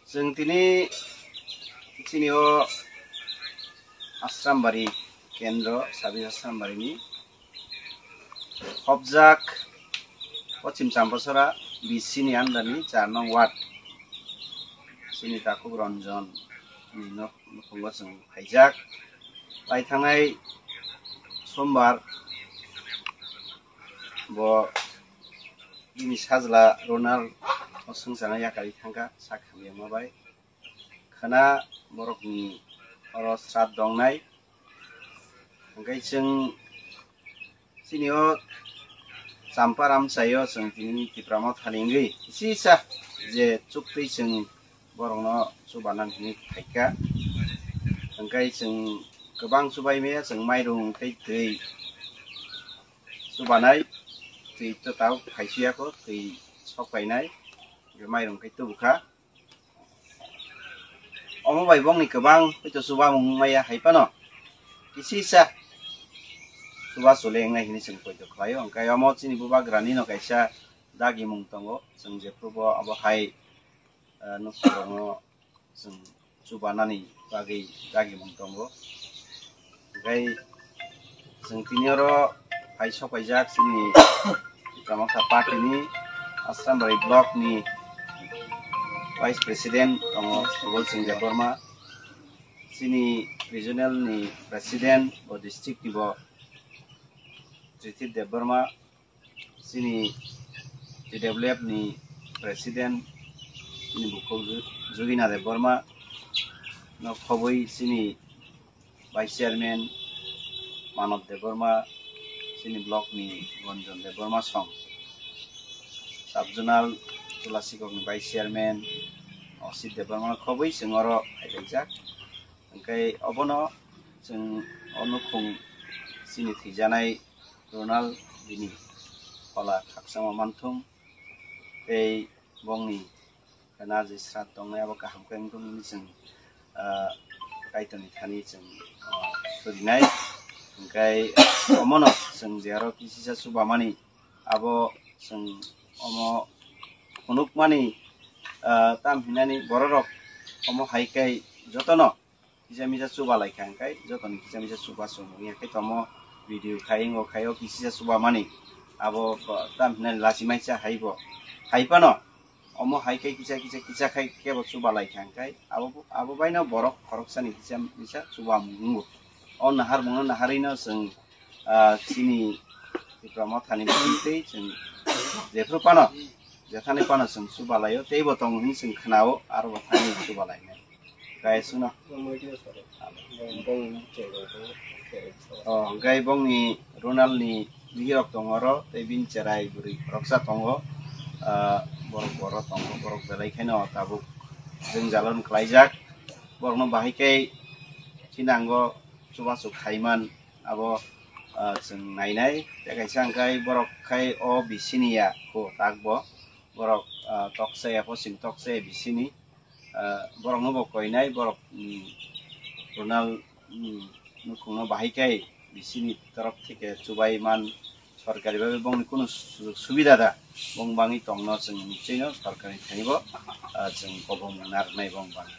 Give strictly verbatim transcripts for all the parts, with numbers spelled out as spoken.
Chwng tini chini o Asrambari kendro, sabi Asrambari ni hopjak Pochim Champasora B C ni under ni char nong ward chini Takhuk Ranjan ni nok nukhungo chwng phaijak. Pai thangnai sombar bo bini sajla Ronald o swngcharno yakarwi thangkha sak hamyama bai. Khwna borokni oro srat dongnai. Hwnkhe chwng chini o Champa Ramchaio chwng tini Tipra Mothani wngwi kisa je chuktwi chwng borokno chubanani hinwi phaikha. Hwnkhe chwng kwbang chubai maya, chwng mairung tei twi chubanai, twi to tabuk phaisiyakho, twi sok painai, hwnkhe mairung khe tubukha. Omo bai bongni kwbang poito chubamung maya hai phano kisisa chuba chule wngnai hinwi chwng poito khlaio. Hwnkhe omo chini bubagrani no kaisa dagimung tongo, chwng jephrubo abo hai, ah, nukhungrokno chwng chubanani bagwi dagimung tongo. Hwnkhe chwng tini oro phai sok paijak chini Tipra Motha Party ni Asrambari block ni Vice President tongo Subol Singh Debbarma, chini regional ni President bo district ni bo Trithip Debbarma, chini T W F ni President ni bukhuk Ju-, Jugina Debbarma no khobwi chini Vice Chairman Manob Debbarma, chini block ni Gonjon Debbarma song, Sub Zonal Tulasikok ni Vice Chairman Osit Debbarma no khobwi chwng oro phailaijak. Hwnkhe obono chwng o nukhung chini thwijanai Ronald bini phola khakchangma manthung tei bongni khwna je srat tongnai abo kaham khe wngthung hwnwi chwng, ah, Kaitorni thani chwng, ah, surinai. Hwnkhe omono chwng je aro kisisa chubamani abo chwng omo phunukmani, ah, tam hinani bororok omo hai khe jotono kisa misa chuba lai kha, hwnkhe jotoni kisa misa chuba chwng wngya khe tamo video khai, wngo khai, o kisa chuba mani abo tam hinani lachi maisa hai bo. Hai phano omo hai khe kisa kisa kisa khai kebo chuba lai kha, hwnkhe abo, abo baino borok khoroksani kisa misa chuba mung wngo. O nahar mungno naharwino chwng, ah, chini Tipra Mothani bisingtwi chwng jephru phano, jethani phano chwng chubalaio, teibo tongo hwnwi chwng khwnao, aro bo thani chubalainai. Khe chwngno. O, hwnkhe bongni Ronaldni bihirok tongo oro, tei bini cherai bwrwi khoroksa tongo. Ah, borok boro tongo, borok belai kheno tabuk jwngjalo wngkhlaijak. Borokno bahai khe thinango chubachu khaiman abo, ah, chwng nainai. Tei kaisa hwnkhe borok khai o bisini ya kho tak bo. Borok, ah, toksa ya, posing toksa ya bisini. Ah, borokno bo koinai, borok, mm, Ronald, mm, nukhungno bahai khe bisini torop theke chubai man sorkari bhabe bongni kunu sujog subida da. Bong bangwi tongno chwng nichwino sorkarni thani bo, ah, chwng kobong narwknai bong bangwi.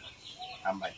Hambai.